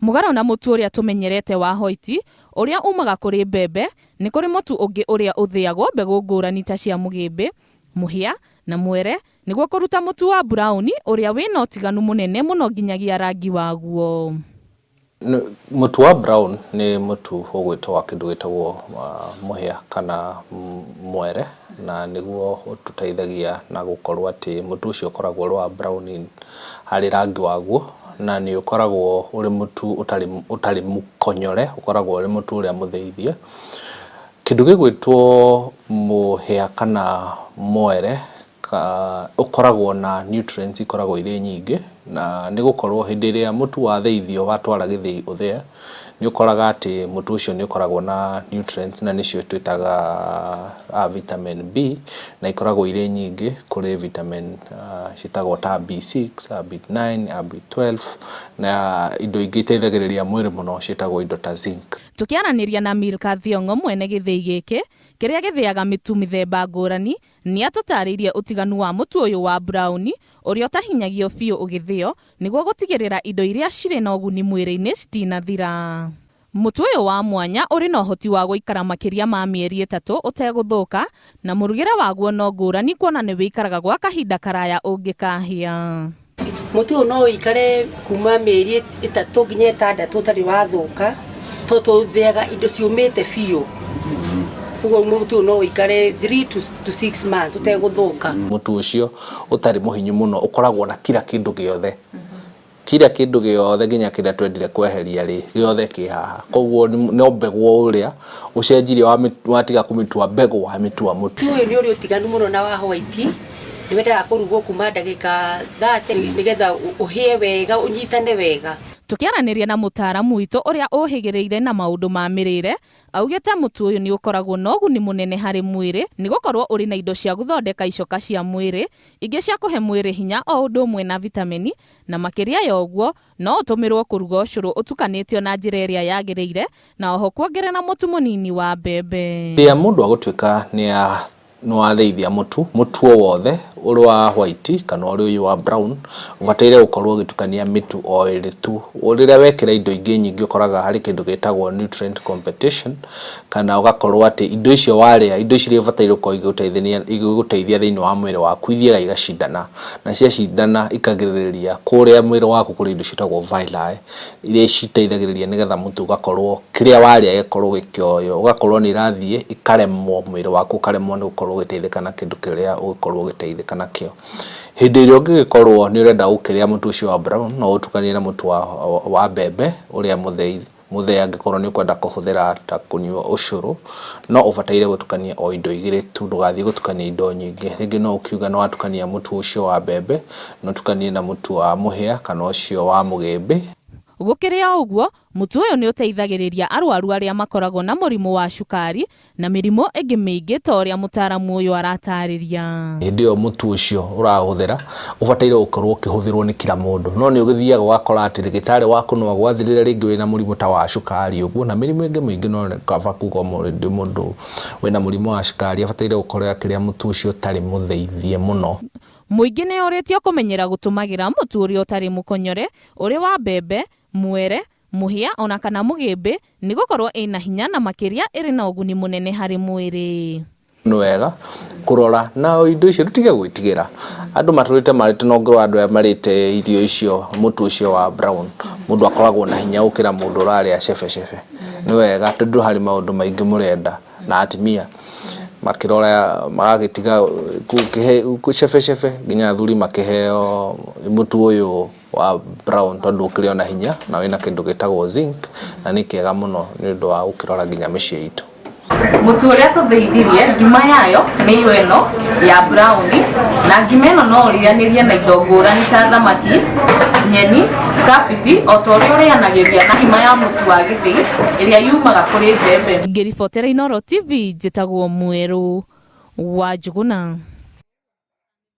Mũgarũ na mũtu ũrĩa tũmenyerete wa hoiti, ũrĩa umaga kũrĩ mbembe, nĩ kũrĩ mũtu ũngĩ ũrĩa ũthĩagwo mbegũ ngũrani ta cia mũgĩmbĩ, mũhĩa, na mwere nĩguo kũruta mũtu wa buraũni ũrĩa wĩna ũtiganu mũnene mũno nginyagia rangi waguo. Mũtu wa brown nĩ mũtu ũgwĩtwo wa kĩndũ gĩtagwo mũhĩa kana mwere, na nĩguo ũtũteithagia na gũkorwo atĩ mũtu ũcio ũkoragwo ũrĩ wa brown harĩ rangi waguo, na nĩ ũkoragwo ũrĩ mũtu ũtarĩ ũtarĩ mũkonyore, ũkoragwo ũrĩ mũtu ũrĩa mũthĩithie. Kĩndũ gĩgwĩtwo mũhĩa kana mwere Ũkoragwo na nutrients ikoragwo irĩ nyingĩ, na nĩ gũkorwo hĩndĩ ĩrĩa mũtu wathĩithio watwara gĩthĩi ũthĩe, nĩ ũkoraga atĩ mũtu ũcio nĩ ũkoragwo na nutrients na nĩcio twĩtaga vitamin B, na ikoragwo irĩ nyingĩ kũrĩ vitamin ciĩtagwo ta B6, B9, B12 na indo ingĩ iteithagĩrĩria mwĩrĩ mũno ciĩtagwo indo ta zinc. Tũkĩaranĩria na Milka Thiong'o mwene gĩthĩi gĩkĩ, kĩrĩa gĩthĩaga mĩtu mĩthemba ngũrani, Nĩ atũtaarĩirie ũtiganu wa mũtu ũyũ wa buraũni ũrĩa ũtahinyagio biũ ũgĩthĩo nĩguo gũtigĩrĩra indo iria cirĩ na ũguni mwĩrĩ-inĩ citinathira. Mũtu ũyũ wa mwanya ũrĩ na ũhoti wa gũikara makĩria ma mĩeri ĩtatũ ũtegũthũka na mũrugĩre waguo no ngũrani kuona nĩ wĩikaraga gwa kahinda karaya ũngĩkahĩa. Mũtu ũyũ no ũikare kuma mĩeri ĩtatũ nginya ĩtandatũ ũtarĩ wathũka, tondũ tũthĩaga indo ciũmĩte biũ. Ũguo mũtu ũyũ no ũikare 3 to 6 months ũtegũthũka. Mũtu ũcio ũtarĩ mũhinyu mũno ũkoragwo na kira kĩndũ gĩothe, kira kĩndũ gĩothe nginya kĩrĩa twendire kweheria rĩ, gĩothe kĩ haha. Koguo no mbegũ o ũrĩa ũcenjirie, watiga kũmĩtua mbegũ wamĩtua mũtu. Mũtu ũyũ nĩ ũrĩ ũtiganu mũno na wa white. Nĩ wendaga kũrugwo kuma ndagĩka 30 nĩgetha ũhĩe wega, ũnyitane wega. Tũkĩaranĩria na mũtaaramu witũ ũrĩa ũhĩgĩrĩire na maũndũ ma mĩrĩre, augĩte mũtu ũyũ nĩ ũkoragwo na ũguni mũnene harĩ mwĩrĩ nĩ gũkorwo ũrĩ na indo cia gũthondeka icoka cia mwĩrĩ, ingĩ cia kũhe mwĩrĩ hinya o ũndũ ũmwe na vitameni, na makĩria ya ũguo no ũtũmĩrwo kũruga ũcũrũ ũtukanĩtio na njĩra ĩrĩa yagĩrĩire na oho kuongerera mũtu mũnini wa mbembe. Rĩrĩa mũndũ agũtuĩka nĩ Nĩ wathĩithia mũtu, mũtu o wothe ũrĩ wa white kana ũrĩ ũyũ wa brown, ũbataire gũkorwo ũgĩtukania mĩtu o ĩrĩ tu. Rĩrĩa wekĩra indo ingĩ nyingĩ ũkoraga harĩ kĩndũ gĩtagwo nutrient competition, kana ũgakorwo atĩ indo icio warĩa, indo icio iria ibataire gũkorwo igĩgũteithia thĩiniĩ wa mwĩrĩ waku ithiaga igacindana, na ciacindana ikagirĩrĩria kũrĩa mwĩrĩ waku kũrĩ indo ciĩtagwo villi, iria citeithagĩrĩria nĩgetha mũtu ũgakorwo kĩrĩa warĩa gĩgakorwo gĩkĩoywo, ũgakorwo nĩ irathiĩ ikaremwo, mwĩrĩ waku ũkaremwo nĩ gũkorwo ũgĩteithĩka na kĩndũ kĩrĩa ũgũkorwo ũgĩteithĩka nakĩo. Hĩndĩ ĩrĩa ũngĩgĩkorwo nĩ ũrenda gũkĩrĩa mũtu ũcio wa brown, no ũtukanie na mũtu wa mbembe ũrĩa mũthei mũthee angĩkorwo nĩ ũkwenda kũhũthĩra ta kũnyua ũcũrũ, no ũbataire gũtukania o indo igĩrĩ tu, ndũgathiĩ gũtukania indo nyingĩ. Rĩngĩ no ũkiuge nĩ watukania mũtu ũcio wa mbembe, na ũtukanie na mũtu wa mũhĩa kana ũcio wa mũgĩmbĩ. Gũkĩrĩ o ũguo, mũtu ũyũ nĩ ũteithagĩrĩria arwaru arĩa makoragwo na mũrimũ wa cukari na mĩrimũ ĩngĩ mĩingĩ ta ũrĩa mũtaaramu ũyũ aratarĩria. Hĩndĩ ĩyo mũtu ũcio ũrahũthĩra ũbataire gũkorwo ũkĩhũthĩrwo nĩ kira mũndũ. No nĩ ũgĩthiaga ũgakora atĩ ndagĩtarĩ waku no agwathĩrĩre rĩngĩ wĩna mũrimũ ta wa cukari ũguo na mĩrimũ ĩngĩ mĩingĩ no kaba kuga mũndũ wĩna mũrimũ wa cukari abataire gũkorwo akĩrĩa mũtu ũcio ũtarĩ mũthĩithie mũno. Mũingĩ nĩ ũrĩtio kũmenyera gũtũmagĩra mũtu ũrĩa ũtarĩ mũkonyore, ũrĩ wa mbembe, mwere, mũhĩa ona kana mũgĩmbĩ nĩ gũkorwo ĩna hinya na makĩria ĩrĩ na ũguni mũnene harĩ mwĩrĩ. Nĩ wega kũrora na indo icio tũtige gwĩtigĩra. Andũ matũrĩte marĩte na ũngĩrora andũ arĩa marĩte irio icio mũtu ũcio wa brown, mũndũ akoragwo na hinya gũkĩra mũndũ ũrarĩa cebecebe. Nĩ wega tondũ harĩ maũndũ maingĩ mũrenda na atumia makĩrora magagĩtiga cebecebe nginya athuri makĩheo mũtu ũyũ wa brown tondũ ũkĩrĩ ona hinya na wĩna kĩndũ gĩtagwo zinc na nĩ kĩega mũno nĩ ũndũ wa gũkĩrora nginya mĩciĩ itũ. Mũtu ũrĩa tũthĩithirie ngima yayo nĩyo ĩno ya brown, na ngima ĩno no ũrĩanĩrie na indo ngũrani ta thamaki, nyeni, kabici o ta ũrĩa ũrĩanagĩria na ngima ya mũtu wa gĩthĩi ĩrĩa yumaga kũrĩ mbembe. Ngĩribotera Inooro TV njĩtagwo Mwerũ wa Njũgũna.